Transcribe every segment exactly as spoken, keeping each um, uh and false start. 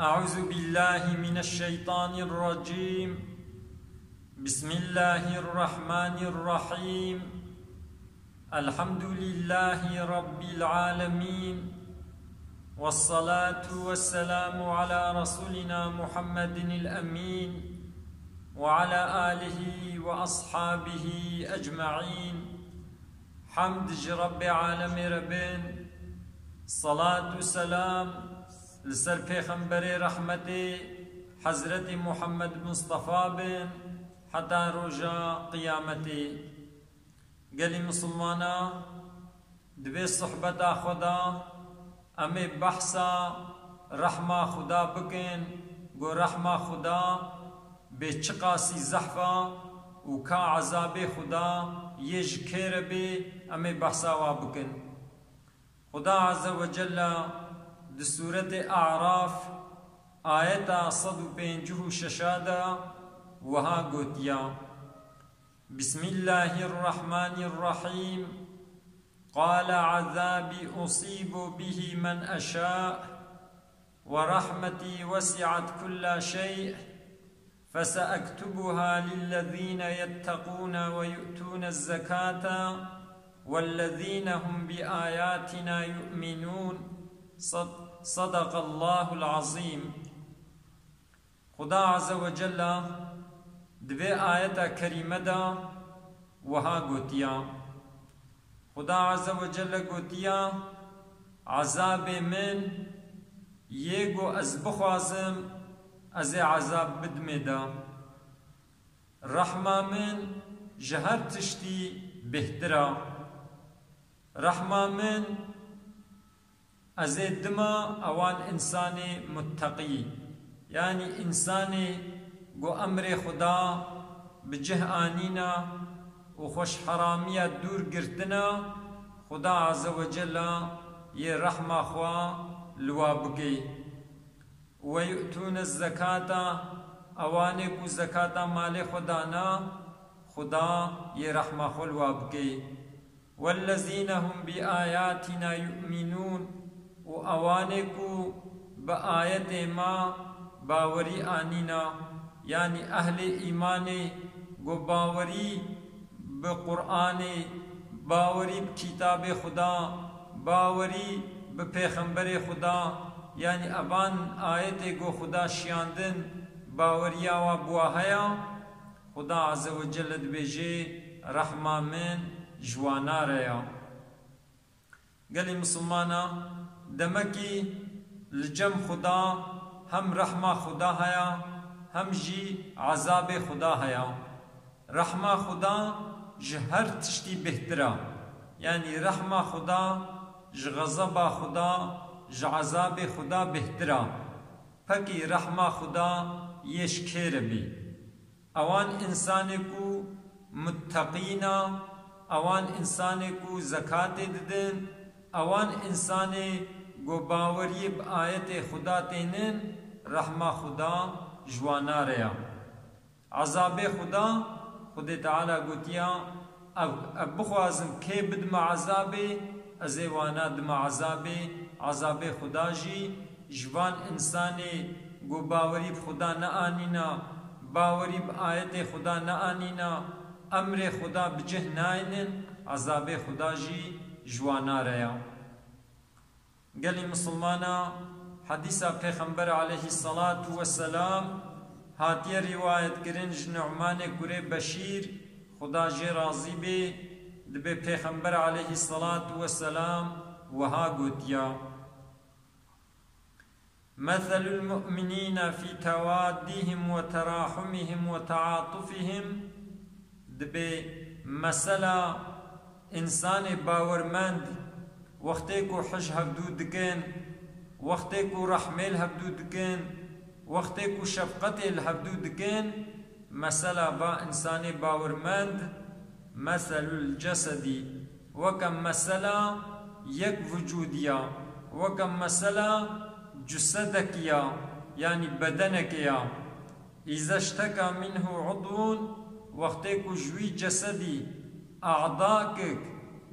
أعوذ بالله من الشيطان الرجيم. بسم الله الرحمن الرحيم. الحمد لله رب العالمين. والصلاة والسلام على رسولنا محمد الأمين وعلى آله وأصحابه أجمعين. Hemd ji Rebbê alemê re bin, salat û selam li ser Pêxemberê rehmetê, Hezretî Muhammed Mustafa bin, heta roja qiyametê. Gelî misilmana, di vê sohbeta xwe de em ê behsa rehma Xuda bikin, ku rehma Xuda bê çiqasî zehf a û ka ezabê Xuda yê ji kê re bê, em ê behsa wa bikin. Xuda Azze ve Celle di Sûretê A'raf, ayeta sed û pêncî û şeş de wiha gotiya: بسم الله الرحمن الرحيم. قال عذابي أصيب به من أشاء ورحمتي وسعت كل شيء فسأكتبها للذين يتقون ويؤتون الزكاة والذين هم بآياتنا يؤمنون. صد-، صدق الله العظيم. Xuda Azze ve Celle di vê ayeta kerîme de wiha gotiya. Xuda Azze ve Celle gotiya: Ezabê min yê ku ez bixwazim, ez ê ezab bidimê de. Rehma min ji her tiştî bêhtir a. Rehma min Ez ê dima ewan însanê mutteqî, yanî însanê ku emrê Xuda bi cih anîna û xwe ji heramiya dûr girtina, Xuda Azze ve Celle yê rehma xwe li wa bike. Ve yu'tûne zekata, ewanê ku zekata malê xwe dana, Xuda yê rehma xwe li wa bike. Wellezîne hum bi ayatina yu'minûn, û ewanê ku bi ayetê me bawerî anîna, yanî ehlê îmanê ku bawerî bi Qur'anê, bawerî bi kitabê Xuda, bawerî bi pêxemberê Xuda, yanî evan ayetê ku Xuda şiyandin, baweriya wa bi wa heye, Xuda Azze ve Celle dibêje, rehma min ji wana re ya. Gelî misilmana, demekî li cem Xuda hem rehma Xuda heye, hem jî ezabê Xuda heye. Rehma Xuda ji her tiştî bêhtir e. Yanî rehma Xuda ji xezeba Xuda, ji ezabê Xuda bêhtir e. Pekî rehma Xuda yê ji kê re bî? Ewan însanê ku mutteqîn a, ewan însanê ku zekatê didin, ewan însanê ku baweriyê bi ayetê Xuda tênin, rehma Xuda ji wana re ya. Ezabê Xuda, Xwedê Teala gotiya, ev, ev bixwazim kê bidime ezabê, ez ê wana dime ezabê, ezabê Xuda jî ji van însanê ku bawerî bi Xuda neanîna, bawerî bi ayetê Xuda neanîna, emrê Xuda bi cih naynin, ezabê Xuda jî ji wana re ya. Gelî misilmana, hedîsa Pêxember aleyhisselatu vesselam hatiye rîwayetkirin ji Nu'manê kurê Beşîr, Xuda jê razî bê, dibê Pêxember aleyhisselatu vesselam wiha gotiya: مثل المؤمنين في توادهم وتراحمهم وتعاطفهم، dibê mesela însanê bawermend wextê ku hij hevdû dikin, wextê ku rehmê li hevdû dikin, wextê ku şefqetê li hevdû dikin, mesela va însanê bawermend, meselul cesedî, weke mesela yek vücudî ya, weke mesela cusedekî ya, yanî bedenekê ya. Îze şteka minhu udwun, wextê ku ji wî cesedî, a'dakik,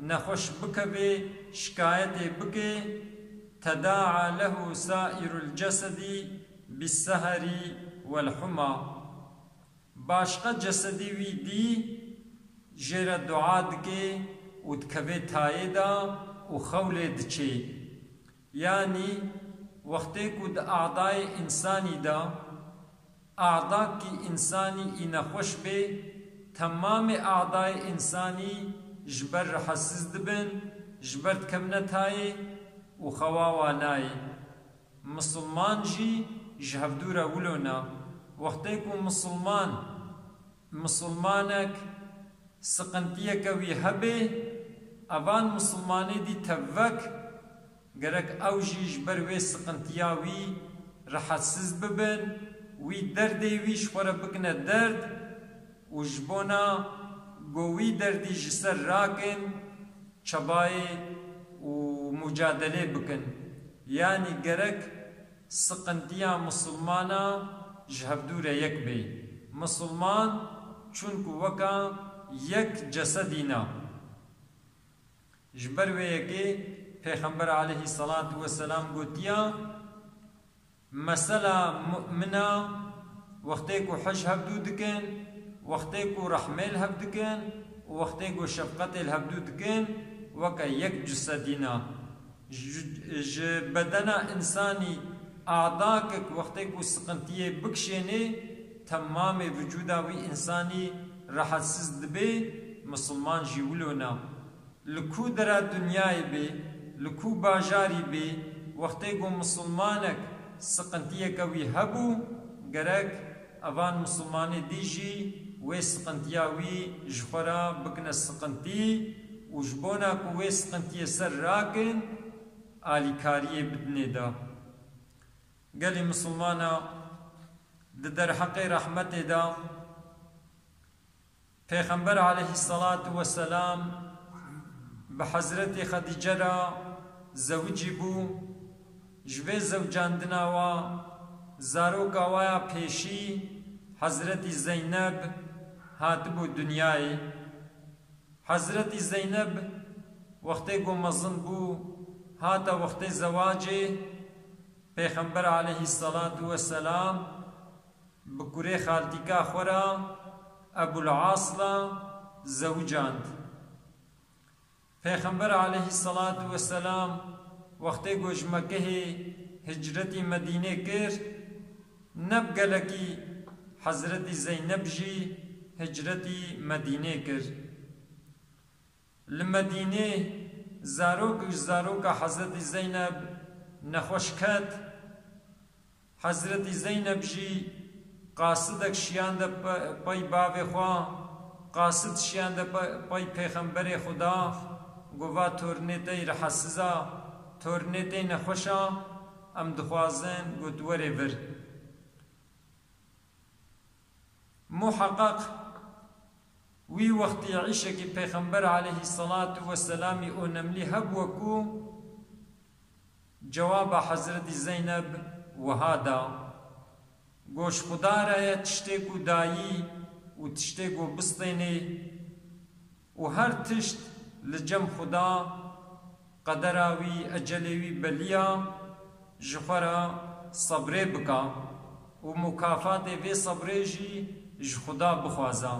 nexweş bikevê, şikayetê bike, tedaa lehu sairul cesedî, Bisseherî welhuma. Başqa cesedî wî dî jê re dua dike û dikeve tayê de û xewlê diçê. Yanî wextê ku di adayê însanî de, adakî însanî î nexweş bê, temamê adayê însanî ji ber rihetsiz dibin, ji ber dikevine tayê û xewa wa nayê. Misilman jî ji hevdû re wilo ne. Wextê ku misilman, misilmanek siqintiyeke wî hebe, evan misilmanê dî tevvek, gerek ew jî ji ber wê siqintiya wî rihetsiz bibin, wî derdê wî ji xwe re bikine derd û ji bona ku wî derdî ji ser rakin, çabayê û mucadelê bikin. Yanî gerek siqintiya misilmana ji hevdû re yek bê. Misilman çunku weka yek cesedî ne. Ji ber wê yekê Pêxember aleyhisselatu vesselam gotiya, mesela mumina wextê ku hij hevdû dikin, wextê ku rehmê li hev dikin û wextê ku şefqetê li hevdû dikin, weke yek cesedî ne. Ji, ji bedena însanî adakek wextê ku siqintiyê bikişênê, temamê vücuda wî însanî rehetsiz dibe, misilman jî wilo ne. Li ku dera dinyayê bê, li ku bajarî bê, wextê ku misilmanek siqintiyeke wî hebû, gerek evan misilmanê dî jî wê siqintiya wî ji xwe re bikine siqintî û ji bona ku wê siqintiyê ser rakin, alîkariyê bidinê de. Gelî misilmana di derheqê rehmetê de, Pêxember aleyhisselatu vesselam bi Hezretê Xedîce re zewicî bû. Ji vê zewcandina wa zaroka wa ya pêşî Hezretî Zeyneb hatibû dinyayê. Hezretî Zeyneb wextê ku mezin bû, hate wextê zewacê, Pêxember aleyhisselatu vesselam bi kurê xaltîka xwe re Ebul As re zewicand. Pêxember aleyhisselatu vesselam wextê ku ji Mekehê hicretî Medînê kir, ne bi gelekî Hezretî Zeyneb jî hicretî Medînê kir. Li Medînê zarok ji zaroka Hezretî Zeyneb nexweş ket. Hezretî Zeyneb jî qasidek şiyande pe-, pey bavê xwe, qasid şiyande pe-, pey Pêxemberê Xuda, gova tornê te yî rehetsiz a, tornê te yî nexweş a, em dixwazin ku tu werê vir. Muheqeq wî wextî îşekî Pêxember aleyhisselatu vesselamî onemlî hebû ku cewaba Hezretî Zeyneb wiha da, Goş Xuda re ye tiştê ku dayî û tiştê ku bistênê û her tişt li cem Xuda qedera wî, ecelê wî beliya, ji xwe re sebrê bika û mukafatê vê sebrê jî ji Xuda bixwaza.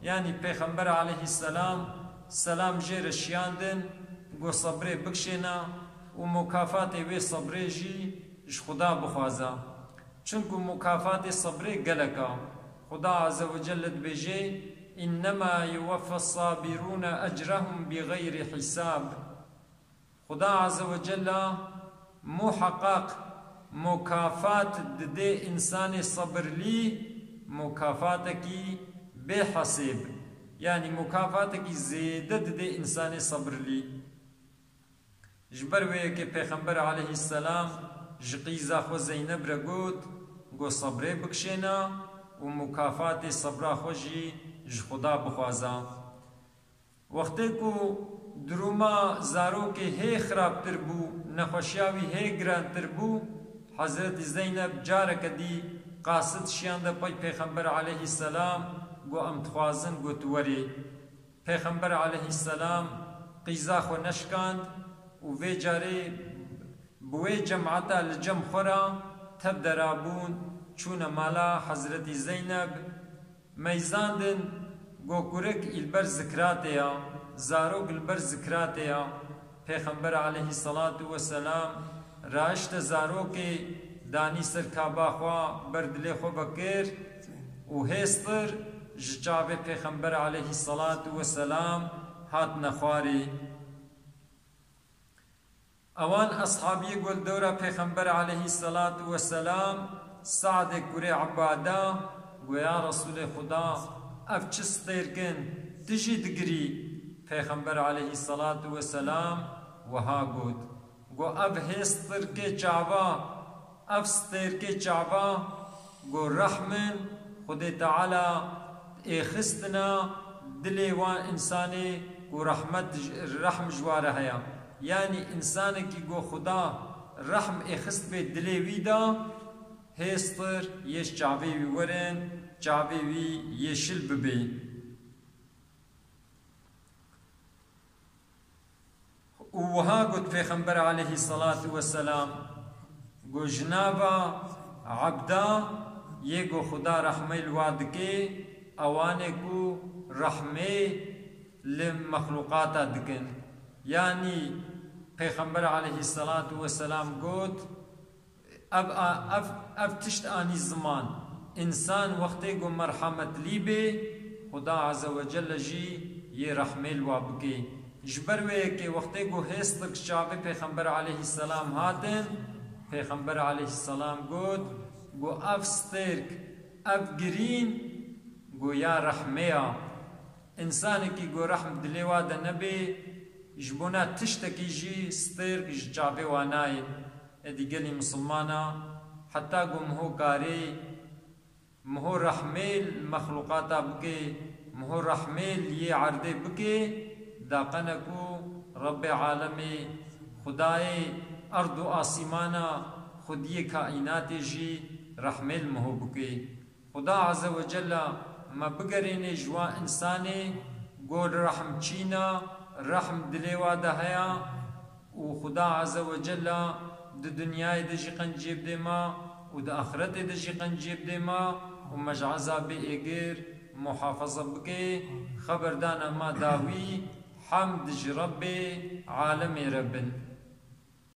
Yanî Pêxember aleyhisselam selam jê re şiyandin, got sebrê bikişêne û mukafatê wê sebrê jî ji Xuda bixwaza. Çunku mukafatê sebrê gelek a. Xuda Azze ve Celle dibêje, "İnnemâ yuweffes sabirûne ecrehum bi gayri hisab." Xuda Azze ve Celle muheqeq mukafat didê însanê sebirlî, mukafatekî bê hesêb. Yanî mukafatekî zêde didê însanê sebirlî. Ji ber wê yekê Pêxember aleyhisselam ji qîza xwe Zeyneb re got, got, "Sebrê bikişêne û mukafatê sebra xwe jî ji Xuda bixwaze." Wextê ku duruma zarokê hê xirabtir bû, nexweşiya wî hê girantir bû, Hezretî Zeyneb careke dî qasid şiyande pey Pêxember aleyhisselam, got, "Em dixwazin ku tu werê." Pêxember aleyhisselam qîza xwe neşikand û vê carê bi wê cemata li cem xwe re Tev derabûn, çûne mala Hezretî Zeyneb, meyzandin, go kurik î li ber zikratê ya, zarok li ber zikratê ya. Pêxember aleyhî selatu weselam raişte zarokê, danî ser kaba xwe, ber dilê xwe vekir û hêstir ji çavê Pêxember aleyhî selatu weselam hatine xwarê. Ewan eshabiyê go li dewra Pêxember aleyhî selatu weselam, Se'dê kurê Ubada, go, ya Resûlê Xuda, ev çi stêrk in, tu jî digirî? Pêxember aleyhî selatu weselam wiha got, go, ev hê stirkê çava, ev stêrkê çava, go, rehm in, Xwedê Teala êxistina dilê wan însanê ku rehmet, rehm ji wa re heye. Yanî însanekî ku Xuda rehm êxistibê dilê wî de, hêstir yê ji çavê wî werin, çavê wî yêşil bibê. Û wiha got Pêxember aleyhî selatu weselam, got, ji nava ebda yê ku Xuda rehmê li wa dike, ewanê ku rehmê li mexlûqata dikin. Yanî Pêxember aleyhî selatu weselam got, Ev, a, ev, ev tişt anî ziman, însan wextê ku merhemetlî bê, Xuda Azze ve Celle jî yê rehmê li wa bike. Ji ber wê yekê wextê ku hê stirk çavê Pêxember aleyhisselam hatin, Pêxember aleyhisselam got, ku ev stirk, ev girîn, ku ya rehmê ya. Însanekî ku rehm dilê wa de nebê, ji bona tiştekî jî stirk ji çavê wa nayê. Êdî gelî misilmana, heta ku miho karê, miho rehmê li mexlûqata bike, miho rehmê li yê erdê bike, daqene ku Rebbê alemê, Xwedayê erd û asîmana, Xwediyê kaînatê jî rehmê li miho bike. Xuda Azze ve Celle me bigerêne ji wan însanê ku rehmçîn e, rehm dilê wa de heye û Xuda Azze ve Celle di dinyayê de jî qenciyê bidê me û di axretê de jî qenciyê bidê me û me ji ezabê êgir muhafaza bike. Xeberdana me dawî, hemd ji Rebbê alemê re bin.